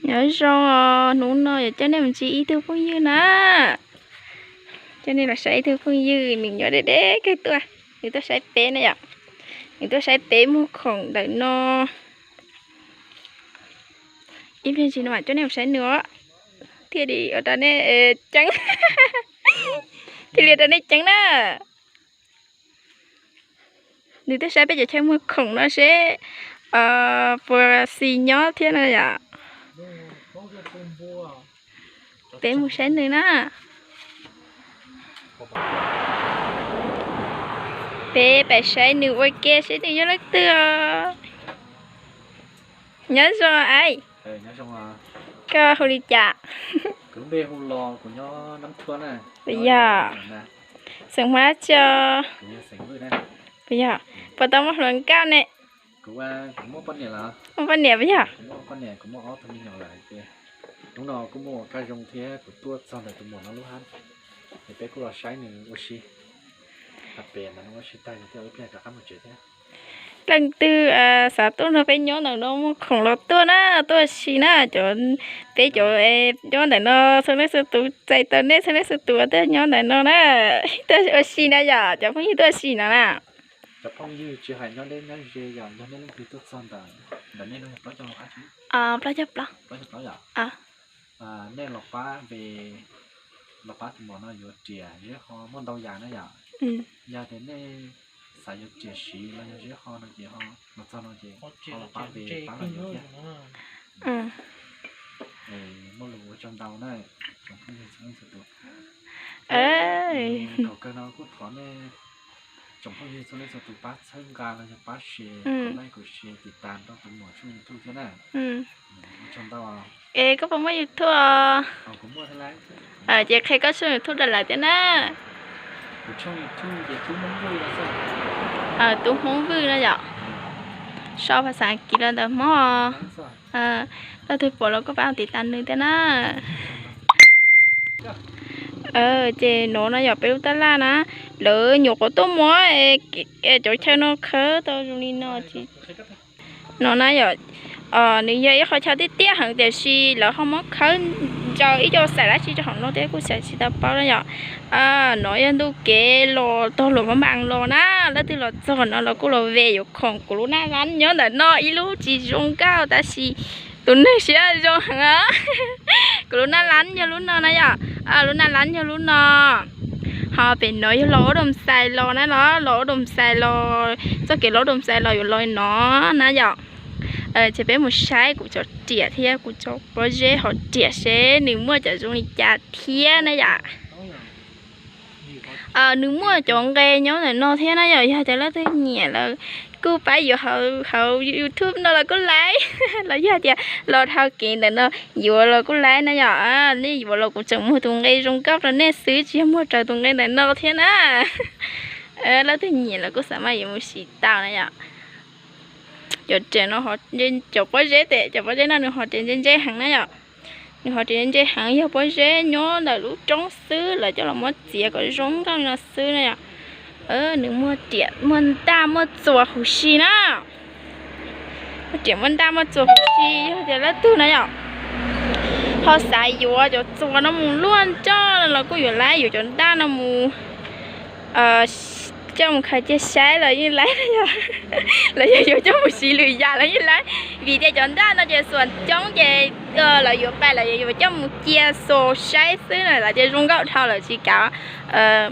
Nyob zoo os, hnub no yog coj nej mus ntsib ib tug phooj ywg na. Coj nej los saib ib tug phooj ywg, nws nyob deb deb kawg tuaj. Nws tuaj saib peb na yom. Nws tuaj saib peb muag khoom ntawm no. Ib pliag ntsis no mam coj nej mus saib nws os. Thiaj li ua rau nej ceeb. Thiaj li ua rau nej ceeb na. Nws tuaj saib peb cov chaw muag khoom no seb puas xis nyob thiab na yom. Peb mus saib nws na. Peb pais saib nws ua ke seb nws yog leej twg os. Nyob zoo aiv. Koj hu li cas? Puas yog? Xeem Hmoob dab tsi? Puas yog? Puas tau muaj hluas nkauj ne? Muaj poj niam puas yog? Leej twg xav tuaj nrog peb nyob ntawm no muag khoom los tuaj na, tuaj ua si na. Cov, peb cov nyob ntawm no txhua leej txhua tus, txais tau nej txhua leej txhua tus tuaj nyob ntawm no na. Tuaj ua si na yom, cov phooj ywg tuaj ua si no na. Plaub caug plaub. Nej los pab, los pab tus muam no yuav riam zeb ho muaj ntau yam na yom. Yog tias nej xav yuav riam siv los yog zeb ho no ces los txog no ces ho los pab ve pab los yuav thiab. Muaj lus ua tsaug ntau na tsoom phooj ywg txhua leej txhua tus. Thaum kawg no kuj thov nej tsoom phooj ywg txhua leej txhua tus pab txhawb nqa los yog pab share, like, share, tiv tas rau tus muam tshooj YouTube thiab na. Es koj puas muaj YouTube? Ces qhia koj tshooj YouTube rau lawv thiab na. Tub Hmoob Vwj no yom. Sau phas xas As kiv los ntawm Hmoob. Leej twg pom los kuj pab tiv tas nws thiab na. Ces no na yog peb lub tab laj na, lawv nyuam qhuav tuaj muab cov chaw no khawb tau zoo li no. No na yom, nws yog ib qho chaw tiaj tiaj heev tiam sis lawv ho muab khawb ntsaws ib co xaim dab tsi rau hauv no thiab kuj xav tsis tau paub na yom. No yog ntu kev los tog Luam Phab Npas los na, leej twg los txog no los kuj los ve yuav khoom. Kuv lub naj lab nyob ntawm no ib lub tsis zoo nkauj tab sis tus neeg siab zoo heev. Kuv lub naj lab yog lub no na yom, lub naj lab yog lub no. Ho pem no yog los ua doo xais los na, los ua doo xais los, txoj kev los ua doo xais los yuav los no na yom. Ces peb mus saib kuv cov riam thiab kuv cov pob zeb hauv riam seb nws muaj cov zoo li cas thiab na yom. Nws muaj cov nqe nyob ntawm no thiab na yom, yog tias leej twg nyiam lawm kuj pab yuav hauv YouTube no los kuj laib, los yog tias los dhau kev ntawm no yuav los kuj laib na yom. Nej yuav los kuv tseem muag tus nqe zoo nkauj rau nej xwb, tsis yog muag raws tus nqe ntawm no thiab na. Leej twg nyiam los kuj xav mas yuav mus siv tau na yom. Cov riam no, cov pob zeb tes, cov pob zeb no nws ho riam ntse ntse heev na yom. Nws ho riam ntse heev, yog pob zeb nyob ntawm lub roob xwb, lawv coj los muab txiav kom zoo nkauj li no xwb na yom. Nws muaj riam muaj ntaj muaj txuas huv si na. Muaj riam muaj ntaj muaj txuas huv si, yog tias leej twg na yom ho xav yuav cov txuas no mus luaj nroj los kuj yuav laib, yuav cov ntaj no mus coj mus khaws cia saib los yeej laib, los yog yuav coj mus siv lwm yam los yeej laib. Vim tias cov ntaj no ces xuas coob ces lawv yuav pais lawv yuav coj mus cia xus saib xwb na, lawv tias zoo nkauj dhau lawv tsis kam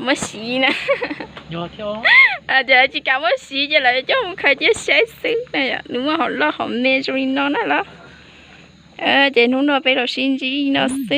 muab siv na. Ces lawv tsis kam muab siv ces lawv yuav coj mus khaws cia saib xwb na. Nws muaj hom loj hom me zoo li no na los. Ces hnub no peb los sib ntsib li no xwb.